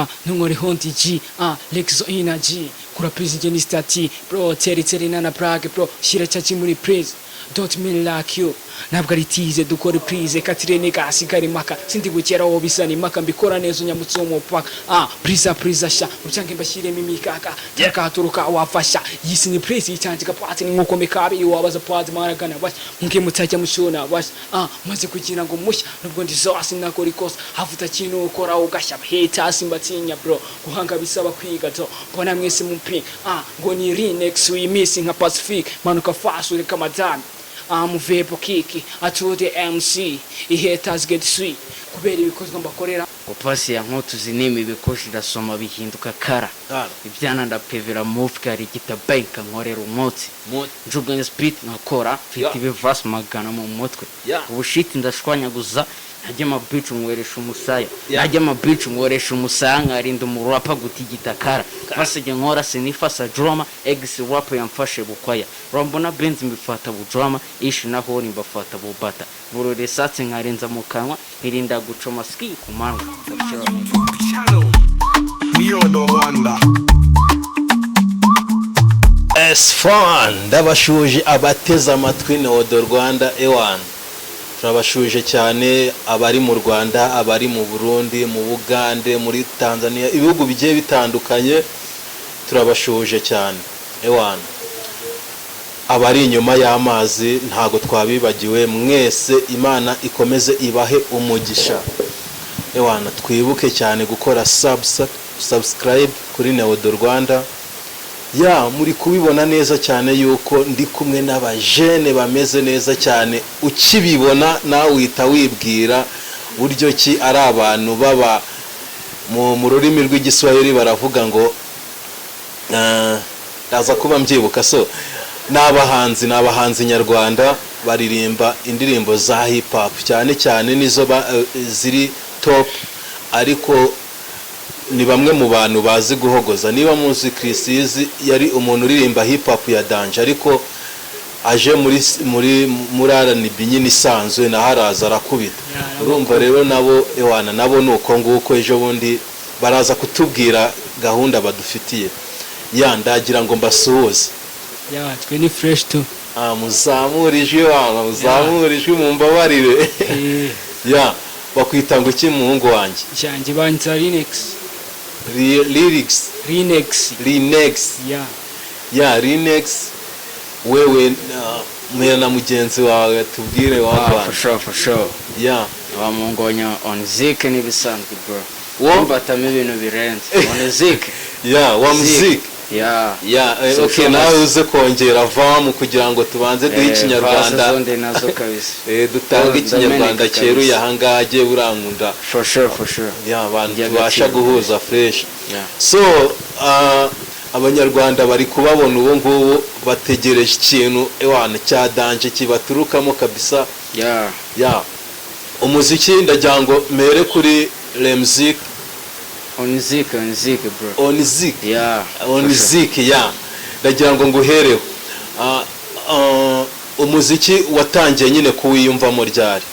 Ntunkoreho ndi G, Lexo energy kura prise ni stati bro, teri teri nana brag bro, shyira chachi muri prise, don't mean like you, ntabwo ari tize dukora prise katire nigga sigari maka sindi bukeraho bisa ni maka mbikora neza unyamutse umupaka prisa prisa sha mucyange mbashyiremo imikaka takaturuka wafasha yisi ni prise icyanjye pati ni nkuko mikabi wabaza pati maragana basha muke mutajya mushona basha maze kugira ngo mushya nubwo ndi zo sinakora ikosa hafuta kintu ukora ugashya haters mbatinya bro, guhanga bisaba kwiga to mbona mwese mupinga ngo ni Linex w'imisi nka Pacific manuka fast ureka madame I'm Vepo Kiki to the MC haters get sweet kubera ibikozwa mbakorera. Ngo pasi ya nkotu zinima ibikoshi irasoma bihinduka kara. Ibyana ndapevera mufuka rigita banka nkorera umwotsi, njugunya speed nkakora mfite ibivasi magana mu mutwe. Ubushiti ndashwanyaguza najya amabici nkweresha umusaya. Najya amabici nkweresha umusaya nkarinda umurapa gutigita kara basige nkora sinifasa drama ex rap yamfashe bukwaya rambona benzi mbifata budrama ishi naho mbafata bubata buri risatsi nkarenza mu kanwa nkirinda gucoma ski ku manywa. Niodo Rwanda. S1 ndabashuje abateze amatwi Neodo Rwanda ewan, turabashuje cyane abari mu Rwanda, abari mu Burundi, mu Bugande, muri Tanzania, ibihugu bigiye bitandukanye, turabashuje cyane ewan. Abari inyuma y'amazi ntago twabibagiwe mwese, Imana ikomeze ibahe umugisha ewana. Twibuke cyane gukora subscribe kuri Neodo Rwanda. Ya muri kubibona neza cyane yuko ndi kumwe n'abajene bameze neza cyane, ukibibona nawe uhita wibwira buryo ki ari abantu baba mu rurimi rw'Igiswahili baravuga ngo ndaza kuba mbyibuka. So ni abahanzi nyarwanda baririmba indirimbo za hip hop cyane cyane nizo ziri top, ariko ni bamwe mu bantu bazi guhogoza. Niba muzi Chriss Eazy, yari umuntu uririmba hip hop ya danger, ariko aje muri R&B nyine isanzwe naho araza arakubita. Urumva rero nabo ewana, nabo ni uko nguko, ejo bundi baraza kutubwira gahunda badufitiye. Ya ndagira ngo mbasuhuze. Ya, twe ni fresh tu. Ah, muzamure ijwi wana, muzamure ijwi, mumbabarire. Ya bakwita ngo iki muhungu wanjye? Cyanjye banyita Linex. Lyrics? Linex. Linex? Ya. Ya Linex, wewe mwe na mugenzi wawe tubwire. Wagwan? For sure, for sure. Ya. Bamungonya on zik n'ibisanzwe bro. Wo? Mbatamo ibintu birenze on zik. Ya wa muziki. Ya. Ya So, okay. so Nawe much. uze kongera vamu kugira ngo tubanze duhe Ikinyarwanda. Verse zonde nazo kabisa. Dutange Oh, Ikinyarwanda ndameneka cyeruye kabisa. ahangaha agiye urankunda. For sure, for sure. Ya abantu By'agaciro. tubasha guhuza fresh. Yeah. So Abanyarwanda bari kubabona ubu ngubu bategereje ikintu ewana cya danger kibaturukamo kabisa. Ya umuziki ndagira ngo mere kuri Remzik. On zik, on zik bro. Onzik. Yeah. Onzik, ya ndagira ngo nguhereho. Umuziki watangiye nyine kuwiyumvamo ryari?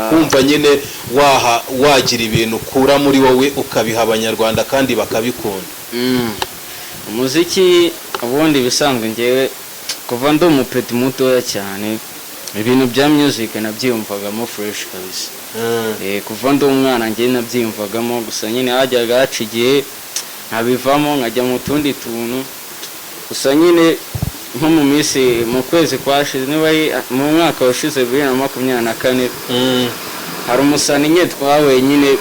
Kumva nyine waha wagira ibintu ukura muri wowe ukabiha Abanyarwanda kandi bakabikunda. Umuziki ubundi ibisanzwe ngewe kuva ndi umupeti mutoya cyane ibintu bya music nabyiyumvagamo fresh kabisa. Kuva ndi umwana ngewe nabyiyumvagamo, gusa nyine hajyaga haca igihe nkabivamo nkajya mu tundi tuntu. Gusa nyine nko mu minsi mu kwezi kwashize, niba ari mu mwaka washize 2024, hari umusani nyine twahuye nyine,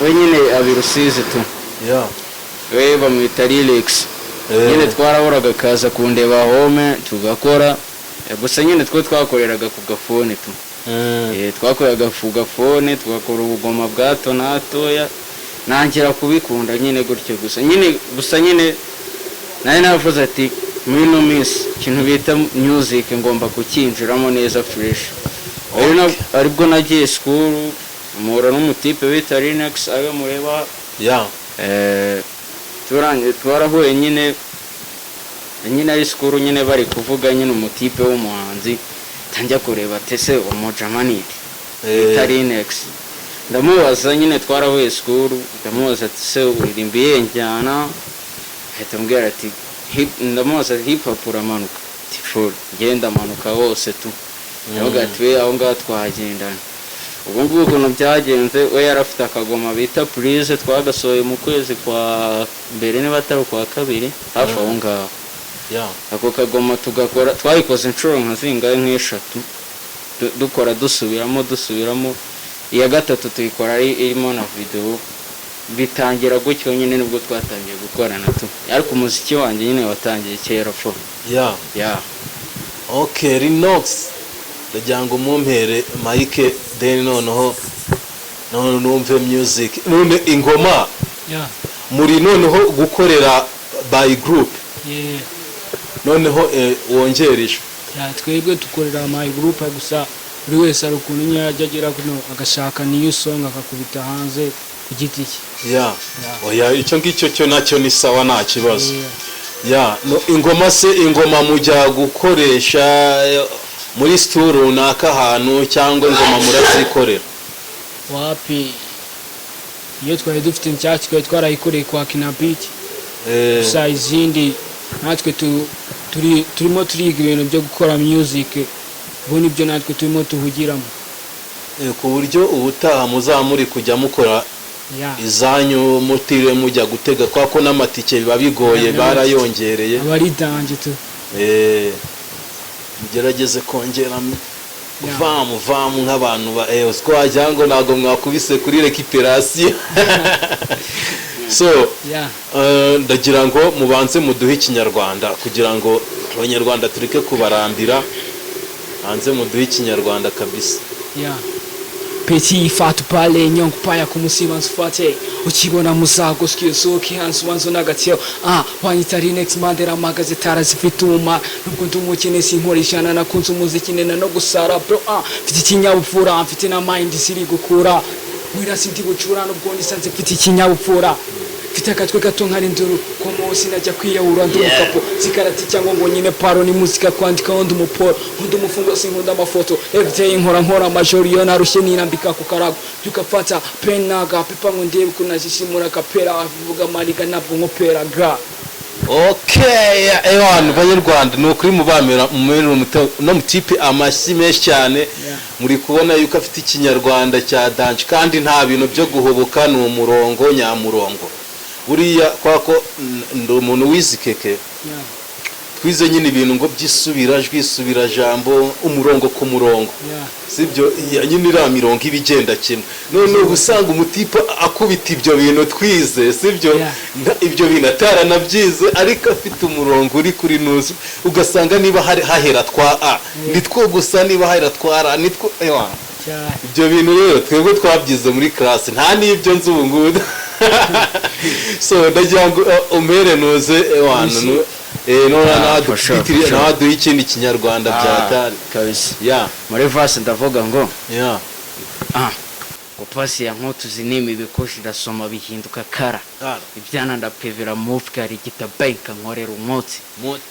we nyine abi Rusizi tu. We bamwita Lilex. Nyine twarahoraga akaza kundeba home tugakora. Gusa nyine twe twakoreraga ku gafone tu. Twakoreraga ku gafone tugakora ubugoma bwa hato na hatoya, nangira kubikunda nyine gutyo. Gusa nyine nari navuze ati muri ino minsi ikintu bita music ngomba kucyinjiramo neza fresh. Aribwo nagiye school mpura n'umutipe bita Linux abe mureba. Twarahuye nyine ari school nyine bari kuvuga nyine umutipe w'umuhanzi, tanjya kureba tese umujamanite bita Linux. Ndamubaza nyine, twarahuye school, ndamubaza ati: "Se uririmba iyihe njyana?" Ahita ambwira ati ndamubaza ati: "Hip hop uramanuka?" Ati: "Full, ngenda amanuka hose tu." Ndavuga ati: "We, aho ngaho twagendana." Ubwo ngubwo ukuntu byagenze, we yari afite akagoma bita Purize, twagasohoye mu kwezi kwa mbere, niba atari ukwa kabiri, hafi aho ngaho. Ako kagoma tugakora, twayikoze inshuro nka zingahe, nk'eshatu. Dukora dusubiramo dusubiramo, iya gatatu tuyikora ari irimo na videwo. Bitangira gutyo nyine, nibwo twatangiye gukorana tu, ariko umuziki wanjye nyine watangiye kera fo. Ya. Okay, Rinox, ndagira ngo mumpere mic, then noneho none numve music. None ingoma muri noneho gukorera by group? Yeah. Noneho wongere ijwi. Yeah, twebwe dukorera my group, gusa buri wese hari ukuntu nyine ajya agera kuno agashaka niyo song akakubita hanze ku giti cye. Oya, icyo ngicyo cyo nacyo ni sawa, nta kibazo. Yeah. Ya, no, ingoma se, ingoma mujya gukoresha muri studio runaka ahantu, cyangwa ingoma murazikorera? Wapi, iyo twari dufite inshyashya twari twarayikoreye kwa Kinabiti. Gusa izindi natwe turimo turiga ibintu byo gukora music, ubu nibyo natwe turimo tuhugiramo. Ku buryo ubutaha muzaba muri kujya mukora izanyu, mutiriwe mujya gutega, kwa ko n'amatike biba bigoye. Yeah, Barayongereye. Aba ari danger tu. Mugerageze kongera vamu vamu nk'abantu ba siko wagira ngo ntabwo mwakubise kuri récupération, so ndagira ngo mubanze muduhe ikinyarwanda kugira ngo abanyarwanda tureke kubarambira. Hanze muduhe ikinyarwanda kabisa. Yeah. Petit fatu pale nyongo paya kumusiba nsufate ukibona musago sikiyo soki hansi wanzo n'agatyo wanyita Rinex Mandela, mpagaze tara zifite uma nubwo ndi umukene sinkora ijana, nakunze umuziki nena no gusara bro. Mfite ikinyabupfura, mfite na mind ziri gukura mwirasi, ndi bucura nubwo nisanze mfite ikinyabupfura, mfite akatwe gato nkari nduru ko munsi najya kwiyahura, ndi umukapo zikarati cyangwa ngo nyine paro ni muzika kwandikaho, ndi umuporo, nkunda umufungo sinkunda amafoto, everyday nkora amajoro, iyo narushye nirambika ku karago, byuka mfata pen n'agapepa ngo ndebe ukuntu najishimura kapera avuga mariga ntabwo nkopera ga. Okay, ewan banyarwanda, ni ukuri mubamera mumera no mutipe amashyi menshi cyane. Muri kubona yuko afite ikinyarwanda cya danger, kandi nta bintu byo guhubuka, ni umurongo nyamurongo. Buriya kwa ko ndi umuntu wize ikeke, twize nyine ibintu ngo by'isubirajwi, isubirajambo, umurongo ku murongo, sibyo? Ya, nyine iriya mirongo iba igenda kimwe. None uba usanga umutipe akubita ibyo bintu twize, sibyo? Yeah. Ibyo bintu ataranabyize, ariko afite umurongo uri kuri nuzu, ugasanga niba hari hahera twa a nitwo gusa, niba hahera twa r nitwo, ewa. Cyane. Ibyo bintu rero twebwe twabyize muri classe, nta n'ibyo nzi ubu ngubu. So ndagira ngo umere nuze, ewana, none Ah, for sure, for sure. nawe duhe ikindi kinyarwanda byatari. Kabisa. Ya. Muri verse ndavuga ngo ya ngo pasi ya nkotu zinimi ibikoshi irasoma bihinduka kara, ibyana ndapevera mufuka rigita banka nkorera umwotsi,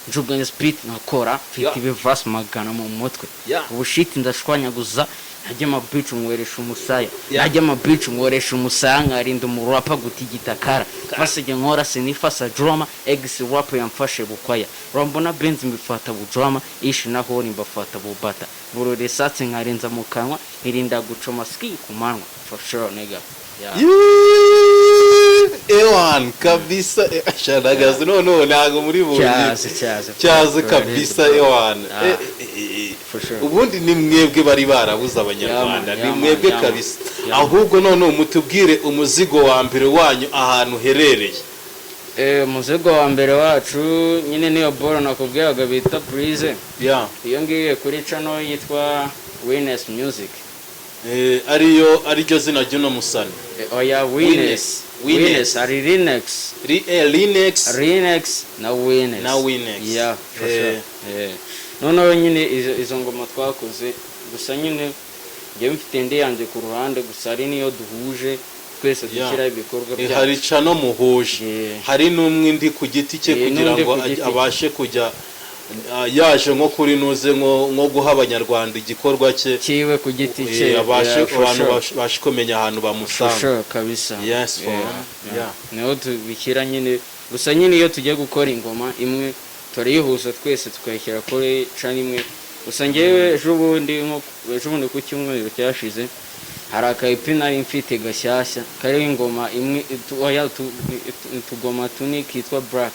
njugunya speed nkakora mfite ibivasi magana mu mutwe, ubushiti ndashwanyaguza, najya amabici nkweresha umusaya, najya amabici nkweresha umusaya, nkarinda umurapa gutigita kara basige nkora sinifasa drama ex rap yamfashe bukwaya rambona benzi mbifata budrama ishi naho mbafata bubata buri risatsi nkarenza mu kanwa nkirinda gucoma ski ku manwa, for sure nigga, yeah. Ewan kabisa, sharagazi noneho ntabwo muri buzi. Cyaze cyaze. Cyaze kabisa, ewan. For sure. Ubundi ni mwebwe bari barabuze abanyarwanda, Yeah, man, ni yeah, man, mwebwe yeah, man. kabisa. Yeah, man. Ahubwo noneho mutubwire umuzigo wa mbere wanyu ahantu uherereye. Umuzigo wa mbere wacu nyine niyo boro nakubwiraga bita Purize. Iyo ngiyo kuri channel yitwa Wines Music. Ariyo ariryo zina ry'uno musani? Oya, Wines. Wines. Wines ari Linex. Linex. Linex na Wines. Na Winex. Yeah, for sure. Noneho nyine izo ngoma twakoze, gusa nyine njyewe mfite indi yanjye ku ruhande, gusa ari niyo duhuje twese dushyira ibikorwa byacu. Hari channel muhuje, hari n'umwe ndi ku giti cye, Eh, kugira n'undi ngo ku giti cye. abashe kujya Yaje nko kuri nuze nko guha Abanyarwanda igikorwa cye cyiwe ku giti cye. Abashe Yeah, for abantu sure. babashe kumenya ahantu For bamusanga. sure, kabisa. Yes, for yeah. Niho tubishyira nyine. Gusa nyine iyo tugiye gukora ingoma imwe, turayihuza twese, tukayishyira kuri channel imwe. Gusa ngewe ejo bundi, nko ejo bundi ku cyumweru cyashize, hari aka EP nari mfite gashyashya kariho ingoma imwe, oya, utugoma tune kitwa Black,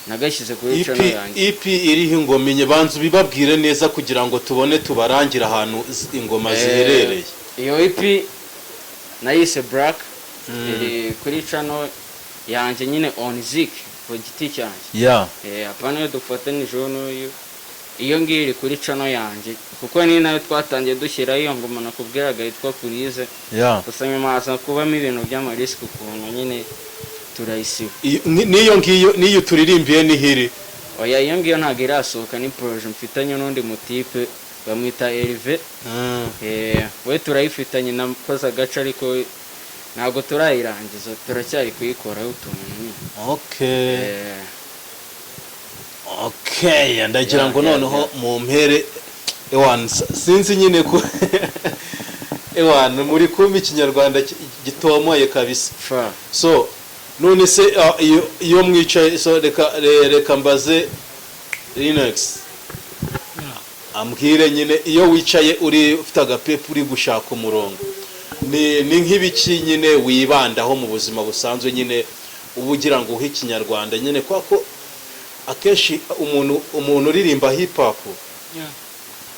nagashyize kuri EP channel yanjye. EP iriho ingoma enye. Banza ubibabwire neza kugira ngo tubone tubarangire ahantu ingoma ziherereye. Iyo EP nayise Black, iri kuri channel yanjye nyine, on Zik ku giti cyanjye. Apana iyo dufatanyije n'uyu, iyo ngiyo iri kuri channel yanjye, kuko ni nayo twatangiye dushyiraho iyo ngoma nakubwiraga yitwa Purize. Gusa nyuma haza kubamo ibintu by'ama risk ukuntu, nyine turayisiba. N'iyo ngiyo, n'iyo turirimbiye niho iri? Oya, iyo ngiyo ntabwo irasohoka. Ni projet mfitanye n'undi mutipe bamwita Erive. We turayifitanye, nakoze agace ariko ntabwo turayirangiza, turacyari kuyikoraho utuntu nyine. Okay, ndagira ngo noneho mu mpere, ewan, sinzi nyine ko ewan muri kumva Ikinyarwanda gitomoye kabisa. Fa. So none se iyo mwicaye, so reka mbaze Linux ambwire nyine, iyo wicaye uri ufite agapepu uri gushaka umurongo, ni nk'ibiki nyine wibandaho mu buzima busanzwe nyine, uba ugira ngo uhe Ikinyarwanda nyine, kwa ko akenshi umuntu uririmba hip hop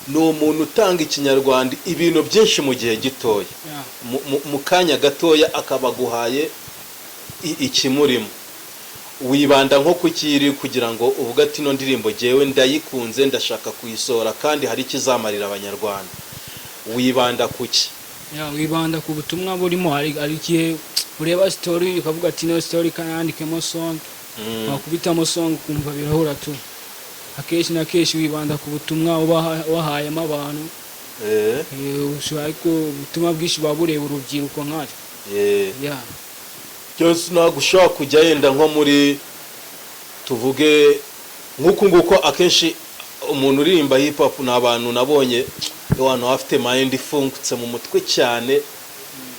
ni umuntu utanga Ikinyarwanda ibintu byinshi mu gihe gitoya, mu kanya gatoya akaba aguhaye ikimurimo. Wibanda nko ku kiri kugira ngo uvuge ati: "Ino ndirimbo jyewe ndayikunze, ndashaka kuyisohora kandi hari ikizamarira Abanyarwanda"? Wibanda ku ki? Yeah, wibanda ku butumwa burimo. Hari igihe ureba story ukavuga ati: "Ino story kanandikemo song." Wakubitamo song ukumva birahura tu. Akenshi na kenshi wibanda ku butumwa uba wahayemo abantu. Ariko ubutumwa bwinshi buba bureba urubyiruko nkatwe. Yeah. Byose ntabwo ushobora kujya yenda nko muri, tuvuge nk'uku nguko, akenshi umuntu uririmba hip hop ni abantu nabonye, ewana, baba bafite mind ifungutse mu mutwe cyane.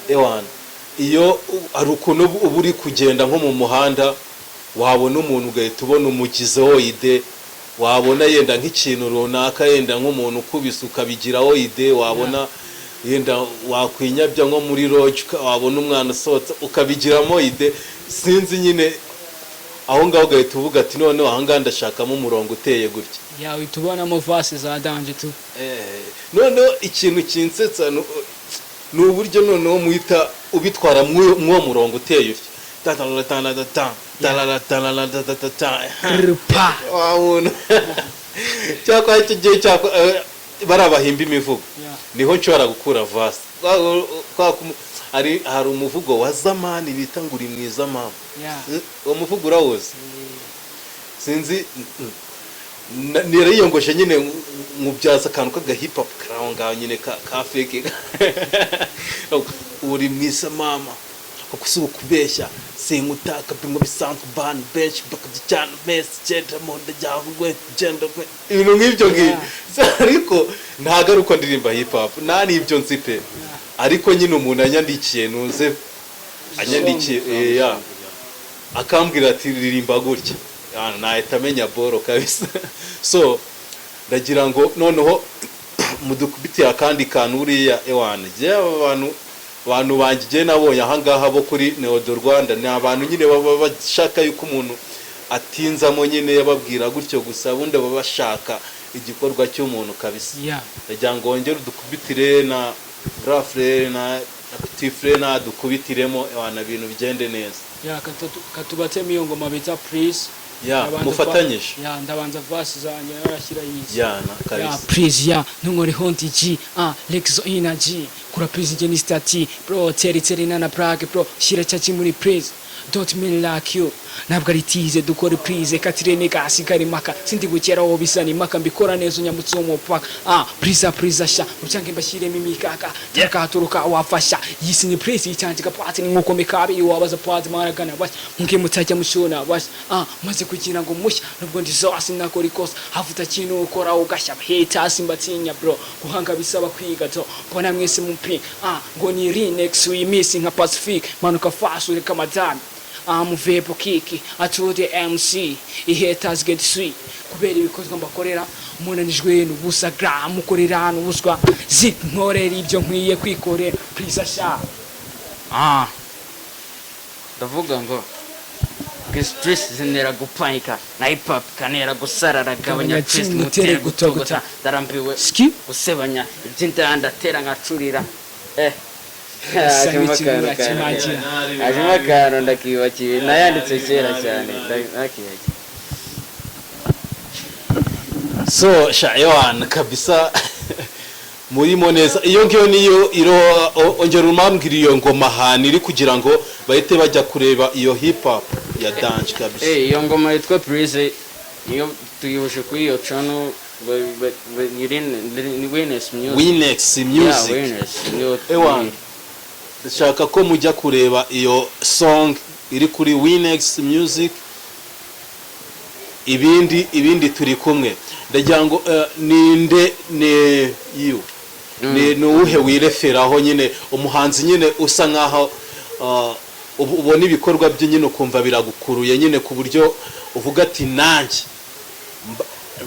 Ewana, iyo hari ukuntu uba uri kugenda nko mu muhanda, wabona umuntu ugahita ubona umugizeho idée, wabona yenda nk'ikintu runaka, yenda nk'umuntu ukubise ukabigiraho idée, wabona yenda wakwinyabya nko muri lodge, wabona umwana usohotse ukabigiramo idée. Sinzi nyine, aho ngaho ugahita uvuga ati: "Noneho aha ngaha ndashakamo umurongo uteye gutya." Yeah, uhita ubonamo verse za danger tu. Noneho ikintu kinsetsa ni uburyo noneho muhita ubitwara mw'uwo murongo uteye utyo: ta ta ta. Pa. Wa muntu cyakora icyo gihe cyakora bariya bahimba imivugo, niho nshobora gukura verse. Hari umuvugo wa zamani bita ngo "Uri mwiza mama". Uwo muvugo urawuzi? Sinzi, nariyongoshe nyine nkubyaza akantu k'aga hip hop kari aho ngaho nyine ka fake: "Uri mwiza mama, kuko si ukubeshya, sinkutaka bimwe bisanzwe, abantu benshi bakabya cyane mesi genda mu nda ryawe genda we", ibintu nk'ibyo ngibyo. Ariko ntabwo ari uko ndirimba hip hop, nta n'ibyo nzi pe. Ariko nyine umuntu anyandikiye, nuze anyandikiye, ya, akambwira ati: "Ririmba gutya", nahita amenya boro kabisa. So ndagira ngo noneho mudukubitiye akandi kantu buriya. Ewana, jyewe aba bantu banjye igihe nabonye ahangaha bo kuri Neodo Rwanda ni abantu nyine baba bashaka yuko umuntu atinzamo nyine yababwira gutyo gusa, ubundi baba bashaka igikorwa cy'umuntu kabisa. Ndagira ngo wongere udukubitire na grand frère na petit frère, na dukubitiremo, ewana, ibintu bigende neza. Yeah, katubatemo iyo ngoma bita Please. Ya, mufatanyije. Yeah, ndabanza verse zanjye, nawe arashyira yize. Ya, na kabisa. Please, yeah, ntunkore ndi G, ah, Lexo energy, kura please njye ni stati, bro, teri teri nana brag, bro, shyira chachi muri please. Don't mean like you, ntabwo ari tize dukore please, katire nigga sigari maka, sindi bukera aho bisa ni maka, mbikora neza unyambutse uwo mupaka, ah, please please sha, ucyange mbashyiremo imikaka, turuka turuka wafasha, yisi ni please, icyanjye gapati ni nkuko mikabi, wabaza pati maragana, basha, muge mutajya mushona, basha, ah, maze Kugira ngo mushya nubwo ndi zo sinakora ikosa, havuta kintu ukora ugashya. Haters mbatinya bro, guhanga bisaba kwiga to mbona mwese mupinga. Ah, ngo ni Rinex w'iminsi nka Pacific, manuka fast ureka madame. I'm Vepo Kiki to the MC, haters get sweet kubera ibikorwa mbakorera. Munanijwe n'ubusa gram mukorera n'ubuswa zip, nkorera ibyo nkwiye kwikorera, please asha. Ah, ndavuga ngo stress zintera gupanika na hip hop kanera gusarara, gabanya Gabanya stress gym, mutere mutere gutogota. gutogota, ndarambiwe Ski gusebanya iby'inda ndatera nkacurira. Asa Hajemo nk'ikibura akantu kantu. kimangira. Hajemo akantu ndakibakiwe, nayanditse kera cyane, ndakibakiwe. So sha ewana kabisa, murimo neza. Iyo ngiyo niyo iro ongera umambwira iyo ngoma ahantu iri kugira ngo bahite bajya kureba iyo hip hop ya dance kabisa. Iyo ngoma yitwa Prise, niyo tuyihuje kuri iyo channel ni Winners Music. Winex Yeah, Music. Winners niyo. Ewana, ndashaka ko mujya kureba iyo song iri kuri Winex Music. Ibindi turi kumwe. Ndagira ngo ninde ni you ni uwuhe wireferaho nyine, umuhanzi nyine usa nkaho ubona ibikorwa bye nyine ukumva biragukuruye nyine, ku buryo uvuga ati nanjye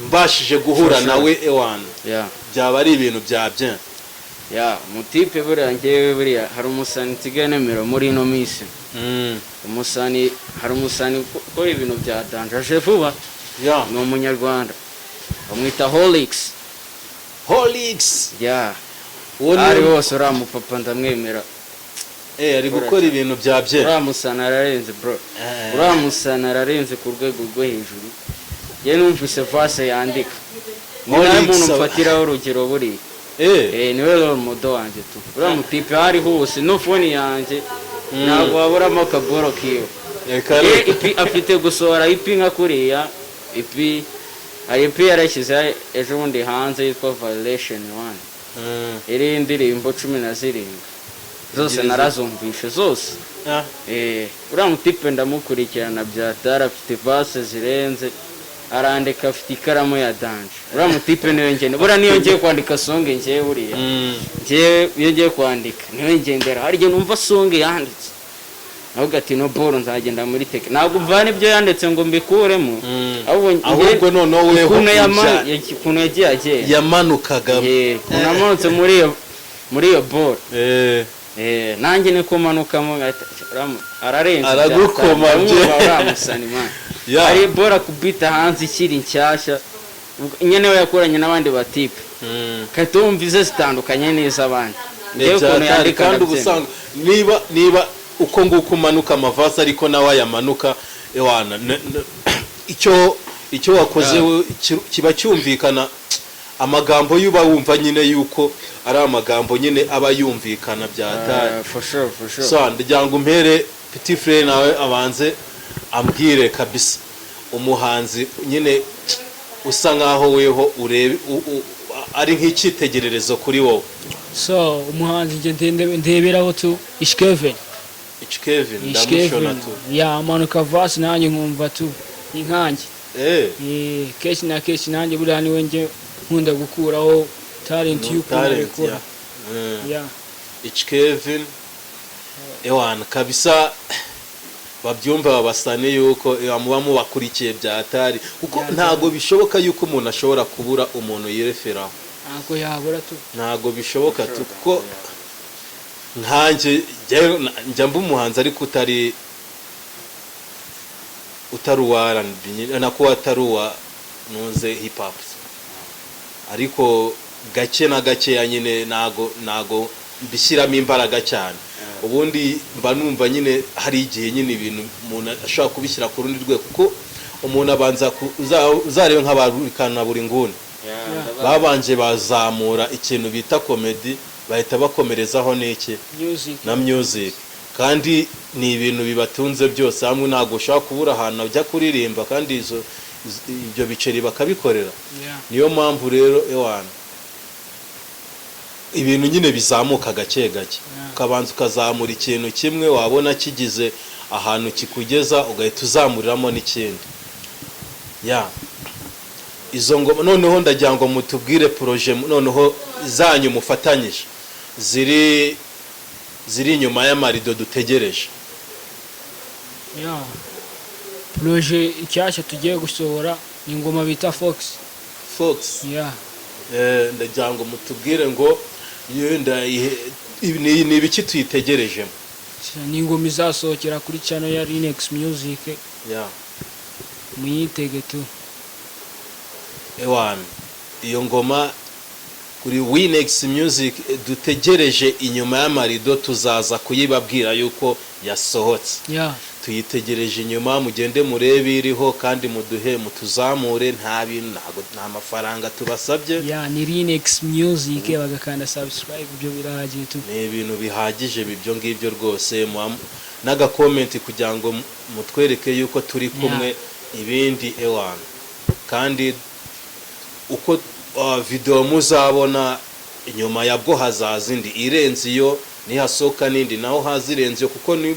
mbashije guhura For sure. nawe ewana, byaba ari ibintu bya bien. Ya, mutipe buriya ngewe buriya hari umusani nsigaye nemera muri ino minsi. Umusani, hari umusani ukora ibintu bya danger, aje vuba. Ni umunyarwanda, bamwita Holix. Holix. Ya. Uwo ni Ari hose, uriya mupapa ndamwemera. Ari gukora ibintu bya bien. Uriya musani ararenze bro. Uriya musani ararenze ku rwego rwo hejuru. Njye numvise verse yandika, ni nawe Holix muntu mfatiraho urugero buriya. Niwe role model wanjye tu. Uriya mutipe aho ari hose, no phone yanjye ntabwo waburamo akaboro kiwe. Reka reka. EP afite gusohora EP nka kuriya, EP hari EP yarashyize ejo bundi hanze yitwa Violation One, iriho indirimbo 17 zose. Narazumvishe zose. Uriya mutipe ndamukurikirana byatara, afite verse zirenze, arandika afite ikaramu ya danger. Uriya mutipe niwe ngende buriya, niyo ngiye kwandika song ngewe buriya, ngewe iyo ngiye kwandika niwe ngendera. Hari igihe numva song yanditse ahubwo ati no boro nzagenda muri teke, ntabwo mvana ibyo yanditse ngo mbikuremo, ahubwo Ahubwo noneho weho ukuntu ukuntu yagiye agenda. Yamanukaga. Ukuntu yamanutse muri iyo boro. Nanjye niko manukamo ararenze. Aragukoma. Ndamwubaha uriya musani man. Hari bora kubita hanze ikiri nshyashya. Ubwo nyine we yakoranye n'abandi batipe, ugahita wumva ize zitandukanye n'iz'abandi. Njyewe ukuntu Byatari yandika kandi uba ndabyemera. usanga niba uko nguko umanuka amavasi ariko nawe ayamanuka ewana, icyo wakoze kiba cyumvikana, amagambo yo uba wumva nyine yuko ari amagambo nyine aba yumvikana byatari. Ah, for sure, for sure. So ndagira ngo umpere Petit Frere nawe abanze ambwire kabisa umuhanzi nyine usa nkaho weho urebe ari nk'icyitegererezo kuri wowe. So umuhanzi njye ndeberaho tu Ish Kevin. Ish Kevin. Ish Ndamushona Kevin tu. Yamanuka verse nanjye nkumva tu ni nkanjye. Kenshi na kenshi nanjye buriya niwe njye nkunda gukuraho talent y'ukuntu Talent, abikora. yeah. Yeah. Ish Kevin ewana kabisa, babyumva babasane yuko muba mubakurikiye byatari, kuko ntago bishoboka yuko umuntu ashobora kubura umuntu yireferaho. Ntabwo yabura tu. Ntago bishoboka tu, kuko nkanjye njya mba umuhanzi ariko utari uwa R&B nyine, nako atari uwa ntuze hip hop, ariko gake na gakeya nyine ntago mbishyiramo imbaraga cyane. Ubundi mba numva nyine hari igihe nyine ibintu umuntu ashobora kubishyira ku rundi rwego, kuko umuntu abanza uzarebe nk'abarikana buri nguni babanje bazamura ikintu bita comedy, bahita bakomerezaho n'iki? Music. Na music. Kandi ni ibintu bibatunze byose hamwe, ntabwo ushobora kubura ahantu ajya kuririmba kandi ibyo biceri bakabikorera. Niyo mpamvu rero ewana ibintu nyine bizamuka gake gake, ukabanza ukazamura ikintu kimwe, wabona kigize ahantu kikugeza ugahita uzamuriramo n'ikindi. Ya, izo ngoma noneho ndagira ngo mutubwire projet noneho zanyu mufatanyije ziri inyuma y'amarido dutegereje. Ya, projet nshyashya tugiye gusohora ni ingoma bita Fox. Fox? Ya. Ndagira ngo mutubwire ngo yenda ni ibiki tuyitegerejemo? Ni ingoma izasohokera kuri channel ya Linux Music. Muyitege tu. Ewan, iyo ngoma kuri Winex Music, dutegereje inyuma y'amarido, tuzaza kuyibabwira yuko yasohotse. Tuyitegereje inyuma, mugende murebe iriho kandi muduhe, mutuzamure. Nta bintu, ntago nta mafaranga tubasabye. Ya, ni Linux Music, bagakanda subscribe, ibyo birahagije tu. Ni ibintu bihagije ibyo ngibyo rwose, n'agacomment kugira ngo mutwereke yuko turi kumwe. Ibindi ewan, kandi uko video muzabona inyuma yabwo hazaza indi irenze iyo, nihasohoka n'indi naho haza irenze iyo, kuko ni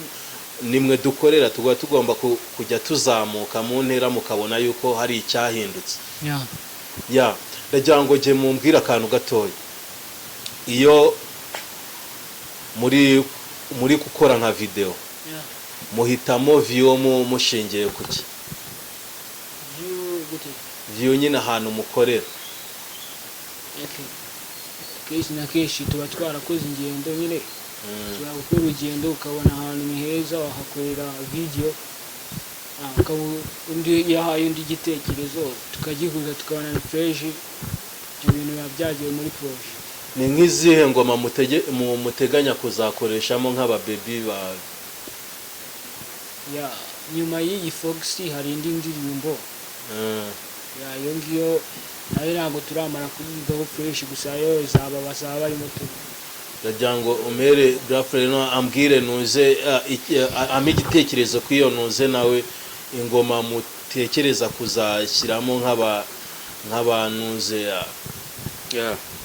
nimwe dukorera, tuba tugomba kujya tuzamuka mu ntera, mukabona yuko hari icyahindutse. Ya, ndagira ngo jye mumbwire akantu gatoya. Iyo muri gukora nka video, muhitamo view mushingiye kuki? View gute? View nyine, ahantu mukorera. Okay. Kenshi na kenshi tuba twarakoze ingendo nyine, ushobora gukora urugendo ukabona ahantu ni heza wahakorera video. Ukaba undi yahaye undi igitekerezo, tukagihuza, tukabona ni fresh. Ibyo bintu biba byagiye muri projet. Ni nk'izihe ngoma muteganya kuzakoreshamo nk'ababebi ba? Ya, nyuma y'iyi Fox hari indi ndirimbo. Ya, iyo ngiyo nayo ntabwo turamara kuyigaho fresh, gusa yo izaba bazaba barimo tu. Ndagira ngo umere Grafre no ambwire nuze ampe igitekerezo ku iyo nuze nawe ingoma mutekereza kuzashyiramo nk'abanuze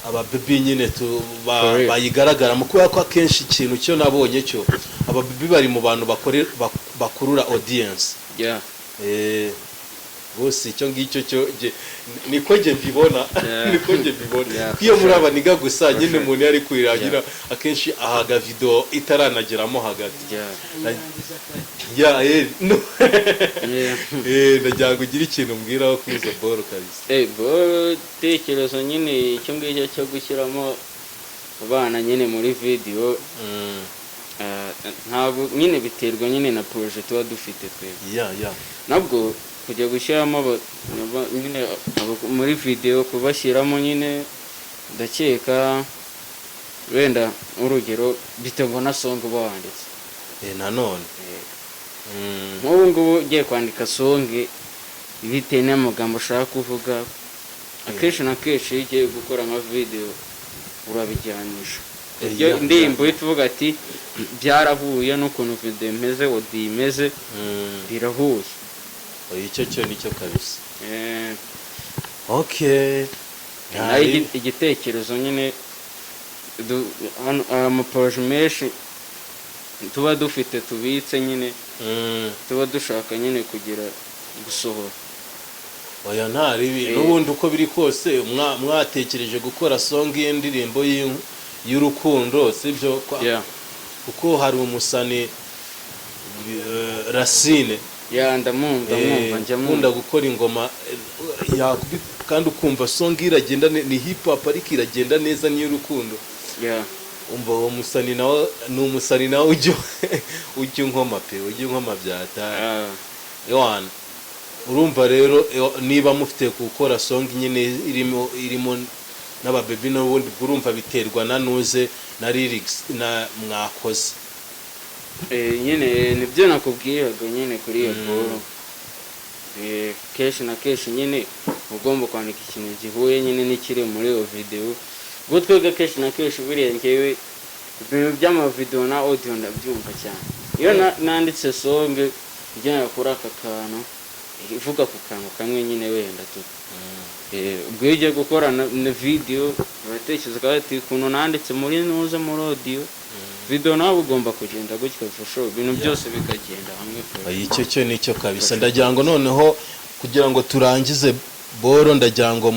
ababebi nyine tu For real. bayigaragaramo, kubera ko akenshi ikintu cyo nabonye cyo ababebi bari mu bantu bakurura audience. Bose icyo ngicyo cyo niko njye mbibona. Niko njye mbibona. Iyo muri abaniga gusa nyine, umuntu yari kuyirangira akenshi ahaga video itaranageramo hagati. Ya, no. Ndagira ngo ugire ikintu umbwiraho kuri izo boro kabisa. Bo tekerezo nyine icyo ngicyo cyo gushyiramo abana nyine muri video, ntabwo nyine biterwa nyine na projet tuba dufite twebwe. Ya ya Nabwo kujya gushyiramo nyine muri video, kubashyiramo nyine, ndakeka wenda urugero biterwa na song uba wanditse. Nanone Nk'ubu ngubu ugiye kwandika song bitewe n'amagambo ushaka kuvuga, akenshi na kenshi iyo ugiye gukora nka video urabijyanisha. Ibyo indirimbo uhita uvuga ati byarahuye n'ukuntu video imeze, audio imeze, birahuye. Oya, icyo cyo nicyo kabisa. Okay. Nayo igitekerezo nyine hano hari amaprojet menshi tuba dufite tubitse nyine, tuba dushaka nyine kugira gusohora. Oya, nta ribi. N'ubundi uko biri kose mwatekereje gukora song y'indirimbo y'urukundo, sibyo? Yeah. Kuko hari umusani, Racine. Ya, ndamwumva, ndamwumva, njya ukunda mwumva. Gukora ingoma, kandi ukumva song iragenda ni hip hop ariko iragenda neza, n'iy'urukundo. Umva, uwo musani nawe ni umusani nawe ujya unkoma pe, ujya unkoma byata. Ewana, urumva rero, niba mufite gukora song nyine irimo n'ababebi, n'ubundi ubwo urumva biterwa na nuze na lyrics na mwakoze. Nyine nibyo nakubwiraga nyine kuri iyo boro. Kenshi na kenshi nyine ugomba kwandika ikintu gihuye nyine n'ikiri muri iyo video. Ubwo twebwe kenshi na kenshi buriya ngewe ibintu by'amavideo na audio ndabyumva cyane. Iyo nanditse song igendera kuri aka kantu, ivuga ku kantu kamwe nyine wenda tu, ubwo iyo ugiye gukora na video uratekereza ukavuga ati ukuntu nanditse muri nuza muri audio, video nawe ugomba kugenda gutyo for sure, ibintu byose bikagenda hamwe for Oya, icyo cyo nicyo kabisa. Ndagira ngo noneho Kugira ngo turangize boro, ndagira ngo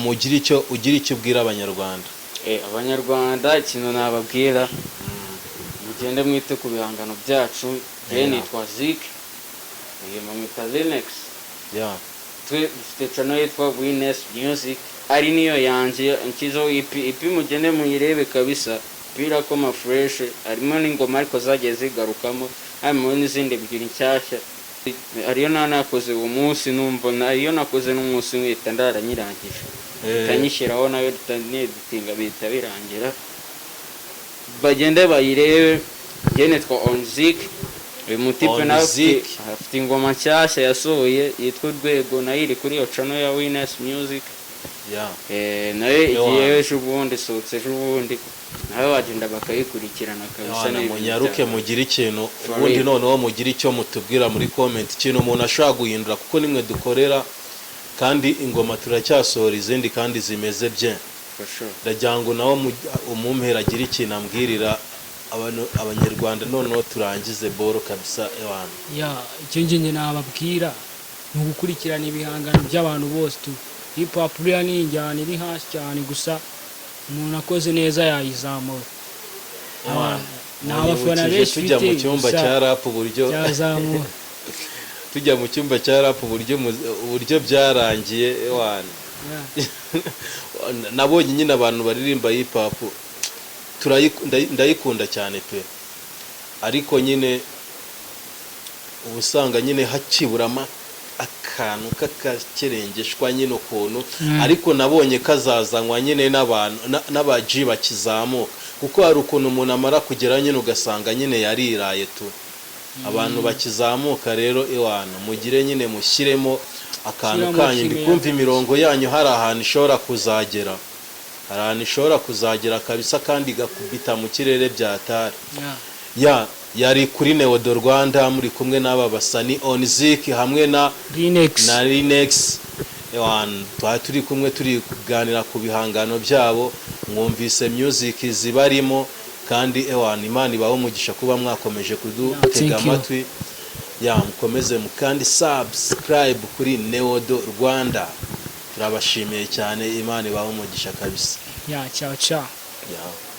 mugire icyo ugire icyo ubwira Abanyarwanda. Abanyarwanda, ikintu nababwira, mugende mwite ku bihangano byacu. Njye nitwa Zik, uyu bamwita Linex. Twe dufite channel yitwa Wines Music, ari niyo yanjye nshyizeho EP. EP mugende muyirebe kabisa, irakoma fresh, harimo n'ingoma ariko zagiye zigarukamo, harimo n'izindi ebyiri nshyashya. Ariyo nakoze uwo munsi, numva ariyo nakoze n'umunsi nkihita ndara nyirangije, nyishyiraho nayo neditinga, bihita birangira. Bagende bayirebe. Njye nitwa Onzik. Uyu mutipe nawe Onzik. Afite ingoma nshyashya yasohoye yitwa Urwego, nayo iri kuri iyo channel ya Wines Music. Nayo igiye ejo bundi, isohotse ejo bundi, nawe wagenda bakayikurikirana kabisa. Ewana, Ni ibintu munyaruke mugire ikintu For ubundi real. Noneho mugire icyo mutubwira muri comment, ikintu umuntu ashobora guhindura, kuko nimwe dukorera kandi ingoma turacyasohora izindi kandi zimeze bye. For sure. Ndagira ngo nawe umumpera agire ikintu ambwirira abantu, Abanyarwanda, noneho turangize boro kabisa, ewana. Ya, icyo njye nababwira ni ugukurikirana ibihangano by'abantu bose tu. Hip hop buriya ni injyana iri hasi cyane, gusa umuntu akoze neza yayizamura. Ewana, Ni abafana munyibukije benshi tujya mu mfite, cyumba gusa cya rap uburyo byazamura. Tujya mu cyumba cya rap uburyo byarangiye, ewana. Nabonye nyine abantu baririmba hip hop, ndayikunda cyane pe, ariko nyine uba usanga nyine hakiburamo akantu k'akakerengeshwa nyine ukuntu, ariko nabonye kazazanywa nyine n'abantu n'abaji bakizamuka, kuko hari ukuntu umuntu amara kugera nyine ugasanga nyine yariraye tu. Abantu bakizamuka rero, ewana, mugire nyine mushyiremo akantu Shyiramo kanyu. Ndi kimwe. kumva imirongo yanyu hari ahantu ishobora kuzagera, hari ahantu ishobora kuzagera kabisa, kandi igakubita mu kirere byatari. Ya, yari kuri Neodo Rwanda, muri kumwe n'aba basani Onzik hamwe na Linex. na Linex. Ewana, twari turi kumwe, turi kuganira ku bihangano byabo, mwumvise music zibarimo, kandi ewana, Imana ibahe umugisha kuba mwakomeje kudutega Thank you. amatwi. Ya, mukomeze kandi subscribe kuri Neodo Rwanda. Turabashimiye cyane, Imana ibahe umugisha kabisa. Ya, ciao ciao. Ya.